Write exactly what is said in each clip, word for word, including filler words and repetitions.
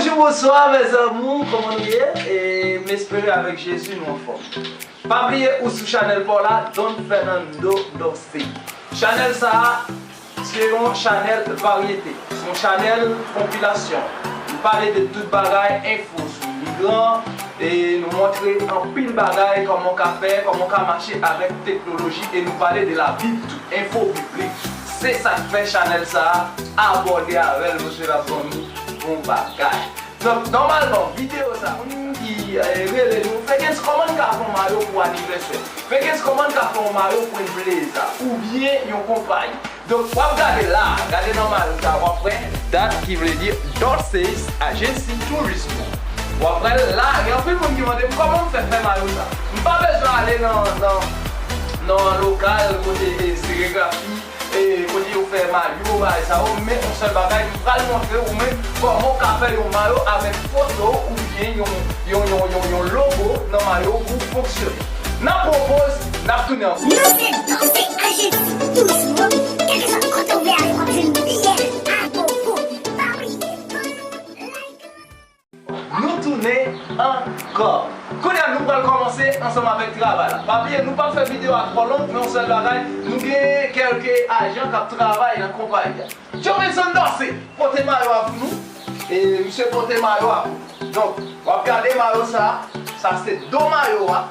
Bonjou, bonswa, mes amours, kòman nou ye? E m espere avèk Jezi nou anfòm. Pa bliye ou sou chanèl pa w la, Don Fernando Dorcé. Chanèl sa a, se yon chanèl varyete, se yon chanèl konpilasyon. Nou pale de tout bagay, enfo sou migran, e nou montre anpil bagay, kòman w ka fè, kòman w ka mache avèk teknoloji, e nou pale de la Bib tou, enfo biblik. Se sa k fè chanèl sa a, abòne avè l, monchè, l ap ban nou bon bagay. Donk, nòmalman, videyo sa, moun ki eh, rele nou, Fekens, kòman n ka fè yon mayo pou anivèsè? Fekens, kòman n ka fè yon mayo pou yon bleza? Oubyen yon konpayi? Donk, w ap gade la, gade nan mayo sa, w ap wè dat ki vle di Dorcé's Agency Turismo. W ap wè la, gen anpil moun ki mande m kòman m fè fè mayo sa. M pa bezwen ale nan, nan, nan lokal kote eh, serigrafi, eh, kote yo fè mayo, bagay sa yo, men yon sèl bagay, m pral montre ou menm kòman w ka fè yon mayo avèk foto w oubyen yon, yon, yon, yon, yon logo nan mayo w pou fonksyone. N ap pran yon poz, n ap tounen ankò. Nou se Dorcé's Agency Turismo, kèlkeswa kote w vle ale, w ap jwenn biyè a gogo. Pa bliye, ban nou like. Nou tounen ankò. Kounye a, nou pral kòmanse ansanm avèk travay la. Pa bliye, nou p ap fè videyo a twò long, men yon sèl bagay, nou gen kèlke ajan k ap travay nan konpayi a. Jovenson Dorcé pote mayo a pou nou. E misye pote mayo a pou nou. Donk, w ap gade mayo sa, sa se do mayo a.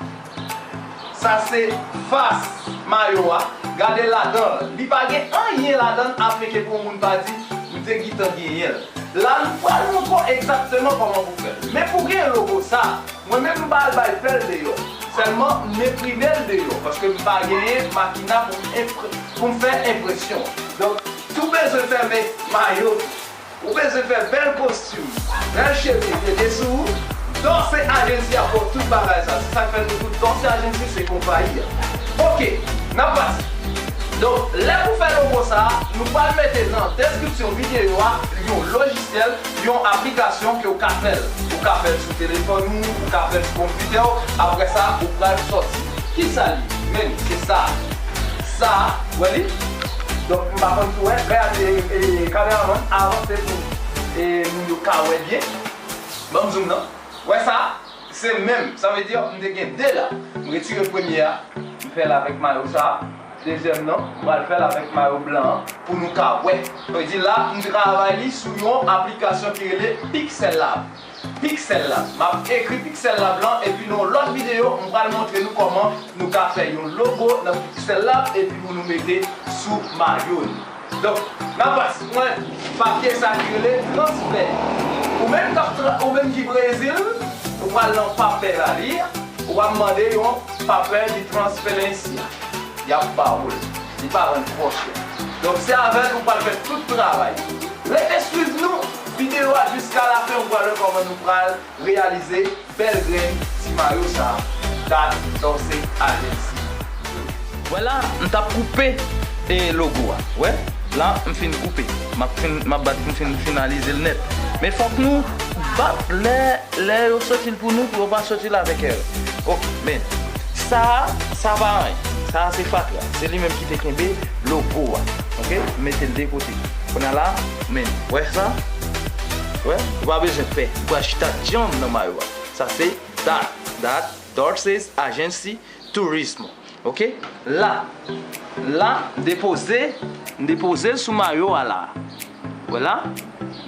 Sa se fas mayo a. Gade ladan l. Li pa gen anyen ladan l, afenke pou moun pa di, "M te gentan genyen l." La, nou pral montre w egzakteman kòman pou fè l. Men pou gen logo sa, mwen menm m pa al bay pèl deyò. Sèlman, m enprime l deyò, paske m pa genyen makina pou m enpre-, pou m fè enpresyon. Donk, si w bezwen fèmen mayo, ou bezwen fè bèl kostim, bèl chemiz, mete sou ou, Dorcé's Agency ap ba w tout bagay sa. Se sa k fè nou tout Dorcé's Agency se konpayi a. Oke, n ap pase. Donk, lè pou fè logo sa a, nou pral mete nan deskripsyon videyo a yon lojisyèl, yon aplikasyon ke w ka fè l. Ou ka fè l sou telefòn ou, ou ka fè l sou konpitè w. Apre sa, ou pral sòti. Kisa li ye? Men, se sa. Sa, wè li? Donk, m pa konn si w wè, e, e, kameramann, avanse pou e, moun yo ka wè byen. Ban m zoom nan. Wè sa? Se menm. Sa vle di, m te gen de la. M retire premye a, m fè l avèk mayo sa. Dezyèm nan, m pral fè l avèk mayo blan an pou nou ka wè. Sa vle di la, m travay li sou yon aplikasyon ki rele Pixel Lab. Pixel Lab. M ap ekri Pixel Lab lan, epi nan yon lòt videyo, m pral montre nou kòman nou ka fè yon logo nan Pixel Lab, epi pou nou mete sou mayo nou. Donk, n ap pase, mwen, papye sa ki rele transfè. Ou menm k ap tra-, ou menm ki Brezil, ou pral nan papè la li, ou ap mande yon papè de transferencia. Y ap ba ou l. Li pa vann twò chè. Donk, se avè l ou pral fè tout travay. Rete swiv nou videyo a jiska lafen, ou pral wè kòman nou pral reyalize bèl grenn ti mayo sa, dat Dorcé's Agency. Wè la, m t ap koupe e logo a. Wè, la, m fin koupe. M ap fin, m ap bat pou m fin finalize l nèt. Men fòk nou bat lè, lè yo soti l pou nou, pou yo pa soti l avèk erè. Oke, men. Sa a, sa pa anyen. Sa a se fatra. Se li menm ki te kenbe logo a. Oke? M mete l de kote. Kounye a la, men. Wè sa? Wè? Ou pa bezwen pè. Ou pral chita djanm nan mayo a. Sa se dat. Dat. Dorcé's Agency Turismo. Oke? La. La, m depoze, m depoze l sou mayo a la. Wè la?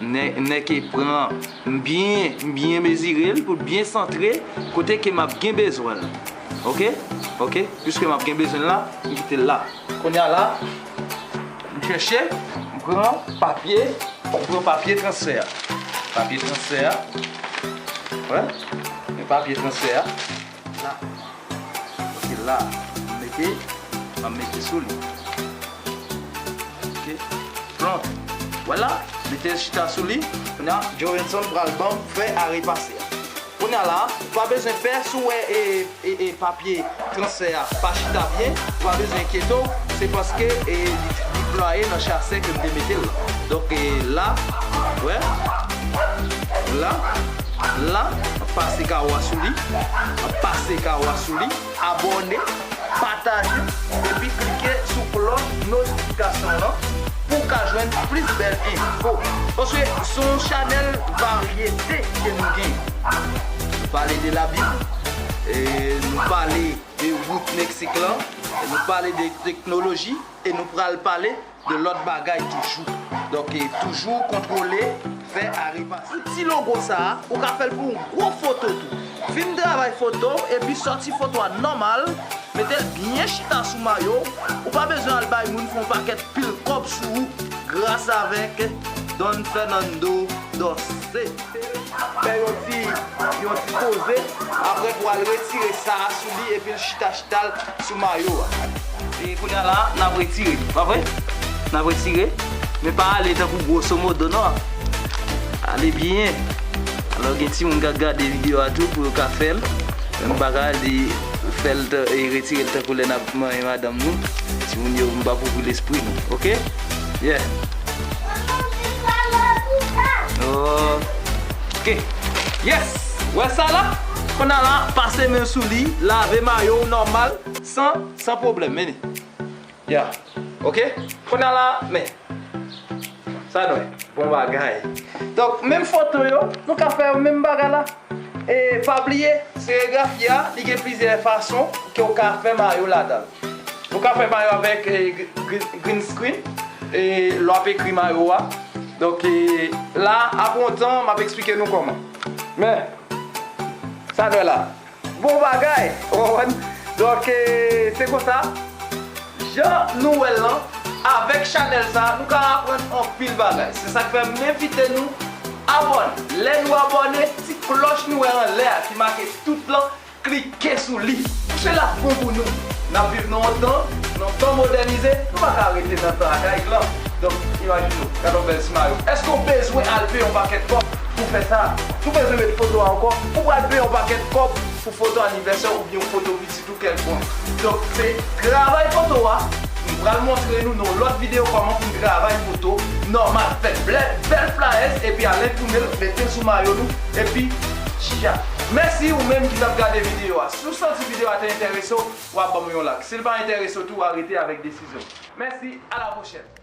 M nè, m nèke pran, m byen, m byen mezire l pou l byen santre kote ke m ap gen bezwen l. Oke? Oke? Piske m ap gen bezwen l la, m kite l la. Kounye a la, m chèche, m pran papye, m pran papye transfè a. Papye transfè a. Wè? Men papye transfè a. La. Oke, la. M mete, m ap mete sou li. Oke. Pran. Vwala. Mete chita sou li. Kounye a, Jovenson pral ban m fè arepase a. Kounye a la, ou pa bezwen pè si w wè e, e, e papye transfè a pa chita byen, ou pa bezwen enkyete w, se paske e, li, li plwaye nan chasè ke m te mete l la. Donk, e, la, wè, la, la, m ap pase kawo a sou li, m ap pase kawo a sou li, abòne, pataje, epi klike sou klòch notifikasyon an. pou w ka jwenn plis bèl enfo. Paske se yon chanèl varyete ke nou gen. Nou pale de Labib, e nou pale de wout Meksik lan, e nou pale de teknoloji, e nou pral pale de lòt bagay toujou. Donk, e, toujou kontwole, fè a repase. Sou ti logo sa a, ou ka fè l pou yon gwo foto tou. Fin travay foto w, epi sòti foto a nòmal, mete l byen chita sou mayo w. Ou pa bezwen al bay moun fè yon pakèt pil kòb sou ou, gras avèk Don Fernando Dorcé. Fè yon ti, yon ti poze, apre pou al retire sa a sou li, epi l chita chita l sou mayo a. E kounye a la, n ap retire, pa vre? N ap retire, men pa ale tankou gwoso modo non. Ale byen. Alò, gen timoun k ap gade videyo a tou pou yo ka fè l. Men m pa ka di fè l tan- e retire l tankou lè n ap manyen madanm nou. Timoun yo, m p ap ouvri lespri nou, oke? Yeah. Oke. Yes! Wè sa la? Kounye a la, pase men sou li, lave mayo w nòmal, san, san pwoblèm. Men li. Ya. Oke? Kounye a la, men. Sa nou wè. Bon bagay. Donk, menm foto yo, nou ka fè yo menm bagay la. E pa bliye, serigrafi a, li gen plizyè fason ke w ka fè mayo ladan l. Ou ka fè mayo avèk, e, gr- gr- green screen, e lè w ap ekri mayo a. Donk, e, la, apre yon tan, m ap eksplike nou kòman. Men, sa nou wè la. Bon bagay, ou konprann? Donk, e, se konsa, jan nou wè l lan, avèk chanèl sa, nou ka aprann anpil bagay. Se sa k fè m envite nou abòne. Lè nou abòne, ti klòch nou wè anlè a ki make tout lan, klike sou li. Paske l ap bon pou nou. N ap viv nan yon tan, nan yon tan modènize, nou pa ka rete nan tan akayik lan. Donk, imajine w, gade yon bèl ti mayo. Èske w bezwen al peye yon pakèt kòb pou fè sa? Si w bezwen met foto a ankò, ou pral peye yon pakèt kòb pou foto anivèsè oubyen yon foto pitit ou kèlkonk. Donk, se travay foto a, m pral montre nou nan yon lòt videyo kòman pou n travay foto nòmal. Fè bèl, bèl flyers, epi al enprime l, mete l sou mayo nou, epi, tcha. Mèsi ou menm ki t ap gade videyo a. Si w santi videyo a te enterese w, w a ban m yon like. Si l pa enterese w tou, w a rete avèk desizyon w. Mèsi, a la pwochèn.